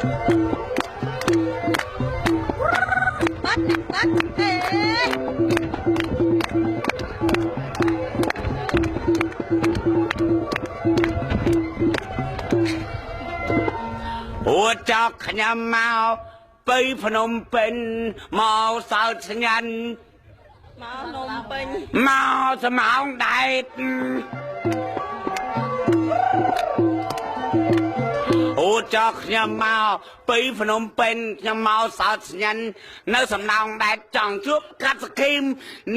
បាត់បាត់អេ អូចោកខ្ញុំមកទៅភ្នំពេញមកសើចស្ញាន់ មកភ្នំពេញមកសំោងដែតអូចោកខ្ញុំមកពីភ្នំពេញខ្ញុំមកសើចស្ញាន់នៅសំណងដែតចង់ជួបកាត់សខីម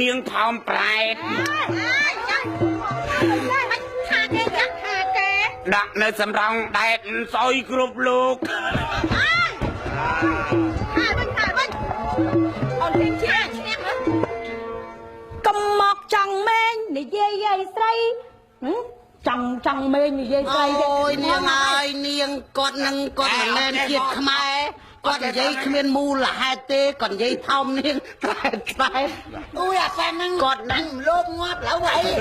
នាងផោមប្រែត ខាគេចាក់ខាគេ ដាក់នៅសំរងដែតស្អុយគ្រប់លោក ខាវិញខាវិញអូនទីជាឈ្នះ កុំមកចង់មេងនិយាយអីស្រី ចង់ចង់មេងនិយាយស្រីទេ អូយនាងអើយនាងគាត់នឹងគាត់មិនមែនជាតិខ្មែរ គាត់និយាយគ្មានមូលហេតុទេ គាត់និយាយថោមនាងត្រែត្រែ អូយអាប៉ាហ្នឹងគាត់នឹងលោកងាប់ឡើយអី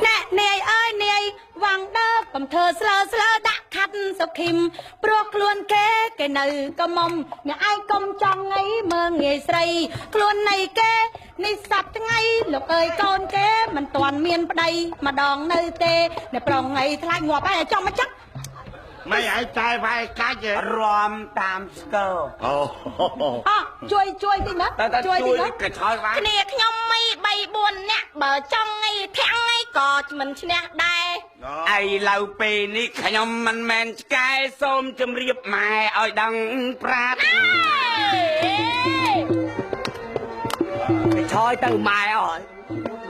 ណែនាយអើយនាយវាងដើកុំធ្វើស្លើស្លើដាក់ខាត់សុខិម ព្រោះខ្លួនគេគេនៅកមុំ អ្នកឯងកុំចង់អីមើងងាយស្រីខ្លួននៃគេនេះសប្ថ្ងៃលោកអើយ កូនគេមិនទាន់មានប្តីម្ដងនៅទេ អ្នកប្រុងអីថ្លៃងាប់ហើយ ចំមកចឹង មិនឲ្យតែវាយកាច់រំតាមស្គរ អូ អជួយជួយតិចមើល ជួយតិចមើលកឆោយវា គ្នាខ្ញុំមី3 4នាក់ បើចង់អីធាំងអីក៏មិនឈ្នះដែរ ឥឡូវពេលនេះខ្ញុំមិនមែនឆ្កែ សូមជម្រាបម៉ែឲ្យដឹងប្រាត កឆោយទៅម៉ែអស់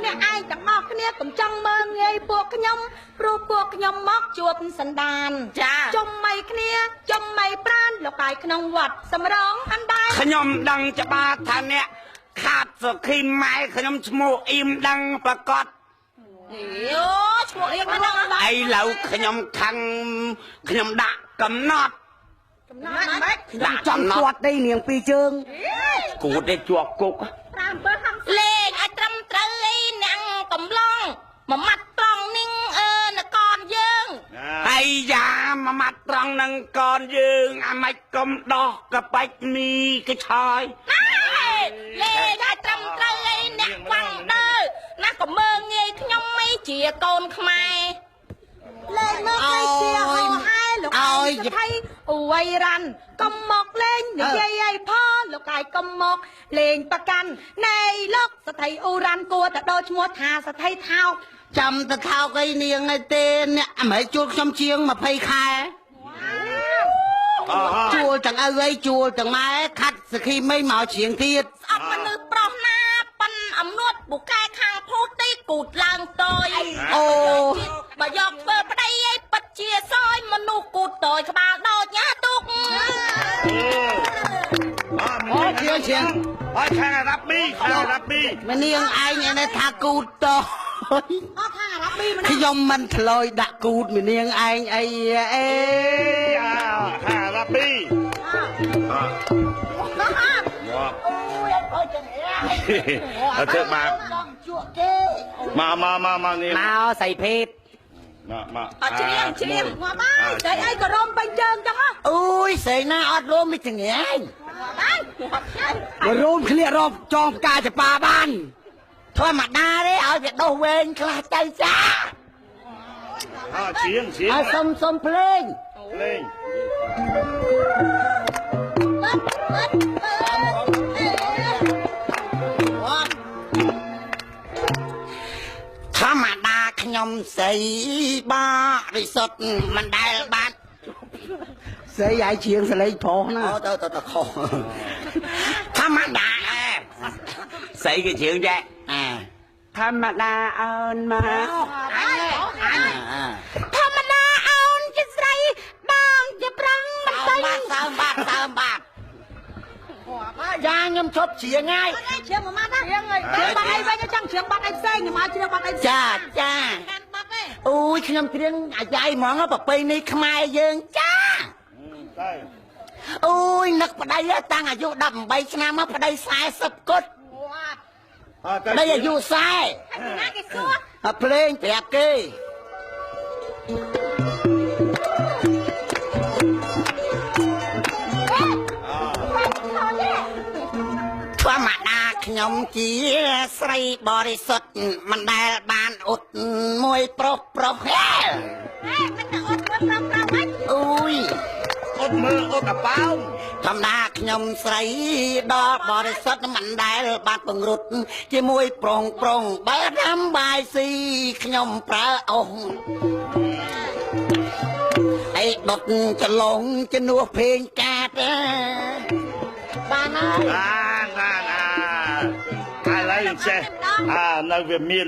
អ្នកឯងទាំងអស់គ្នាកុំចង់មើលងាយពួកខ្ញុំ ព្រោះពួកខ្ញុំមកជួបសន្តាន ចា ជុំមិនគ្នាជុំមិនប្រានលោកកាយក្នុងវត្តសំរងអណ្ដែ ខ្ញុំដឹងច្បាស់ថាអ្នកខាតសុខី ម៉ែខ្ញុំឈ្មោះអ៊ីមដឹងប្រកាស យោឈ្មោះអ៊ីមហ្នឹង ឥឡូវខ្ញុំខឹងខ្ញុំដាក់កំណត់ កំណត់ម៉េច ខ្ញុំចង់គាត់ទេនាងពីរជើង គូតទេជាប់គុក ប្រាំ7ហំ លេងឲ្យត្រឹមត្រូវអីអ្នកកំឡងមួយម៉ាត់ត្រង់នឹងអឺនកនយើង ហើយយ៉ាមួយម៉ាត់ត្រង់នឹងកនយើង អាម៉េចកុំដោះកបាច់មីកឆោយ លេងឲ្យត្រឹមត្រូវអីអ្នកវ៉ាំងដើណា ក៏មើងងាយខ្ញុំមិនជាកូនខ្មែរ លេងមើលគេជាហោហែលោកឯងសថៃអួយរ៉ាន់ កុំមកលេងនិយាយអីផលលោកឯង កុំមកលេងប្រកាន់ណែលោកសថៃអ៊ូរ៉ាន់ គួរតែដូរឈ្មោះថាសថៃថោក ចាំទៅថោកអីនាងអីទេ អ្នកអាមេរិកជួលខ្ញុំជាង20ខែ ជួលទាំងឪអីជួលទាំងម៉ែ ខាត់សខីមីមកច្រៀងទៀត ស្អប់មនុស្សប្រុសណាប៉ិនអំនួតពូកែខាងភូទីគូតឡើងតយ អូបើយកធ្វើប្តីឯងពិតជាសយ មនុស្សគូតតយក្បាលដូចញ៉ាទុក អូជាងជាង ហើយខាងអារ៉ាប់ប៊ីខាងអារ៉ាប់ប៊ី មនាងឯងឯនេះថាគូតតយ អត់ខាងអារ៉ាប់ប៊ីម្នាក់ ខ្ញុំមិនឆ្លើយដាក់គូតមនាងឯងអីអេ ខាងអារ៉ាប់ប៊ី អូយអត់អើយចឹង អត់ធ្វើបាប ជក់គេ មកមកមកមកនេះ មកសៃភេទ មកមក អត់ច្រៀងច្រៀង ងាប់ហើយស្រីអីក៏រោមពេញជើងចឹងហ៎ អូយស្រីណាអត់រោមមិនចងាយ ងាប់ហើយងាប់ហើយ បើរោមក្លៀករោមចងផ្កាចប៉ាបាន ធម្មតាទេ ឲ្យវាដុសវែងខ្លះទៅចា អើច្រៀងច្រៀង ឲ្យសុំសុំភ្លេង ភ្លេង បាត់បាត់ ធម្មតាខ្ញុំស្រីបរិសុទ្ធមិនដែលបាត់ ស្រីឯងជាងសលេងប្រុសណា អូទៅទៅទៅខុស ធម្មតាស្រីគេជាងចេះ អា ធម្មតាអូនមក ធម្មតាអូនជាស្រីបងជាប្រងមិនទៅ បាត់សើមបាត់សើមបាត់ យ៉ាខ្ញុំឈប់ច្រៀងហើយ ច្រៀងមួយម៉ាត់ណា ច្រៀងបាត់អីវិញ ចង់ច្រៀងបាត់អីផ្សេង ខ្ញុំឲ្យច្រៀងបាត់អី ចាចា អូយខ្ញុំច្រៀងអាយ៉ៃហ្មង ប្រពៃណីខ្មែរយើងចា តែ អូយនឹកប្តីតាំងអាយុ18ឆ្នាំមក ប្តី40គត់ ប្តីអាយុ40 ណាគេសួរ ភ្លេងប្រាប់គេ ខ្ញុំជាស្រីបរិសុទ្ធមិនដែលបានអ៊ុតមួយប្រុសប្រុសហេ ហេមិនតែអត់មួយប្រុសប្រុសហ្នឹង អ៊ុយ អត់មើលអត់អាប៉ោម ធម្មតាខ្ញុំស្រីដល់បរិសុទ្ធមិនដែលបានពង្រុតជាមួយប្រុងប្រុងបើដាំបាយស៊ីខ្ញុំប្រើអុសអីដុតចលងជំនួសភេងកាតបានហើយ បានបានអាឥឡូវចេះអានៅវាមាន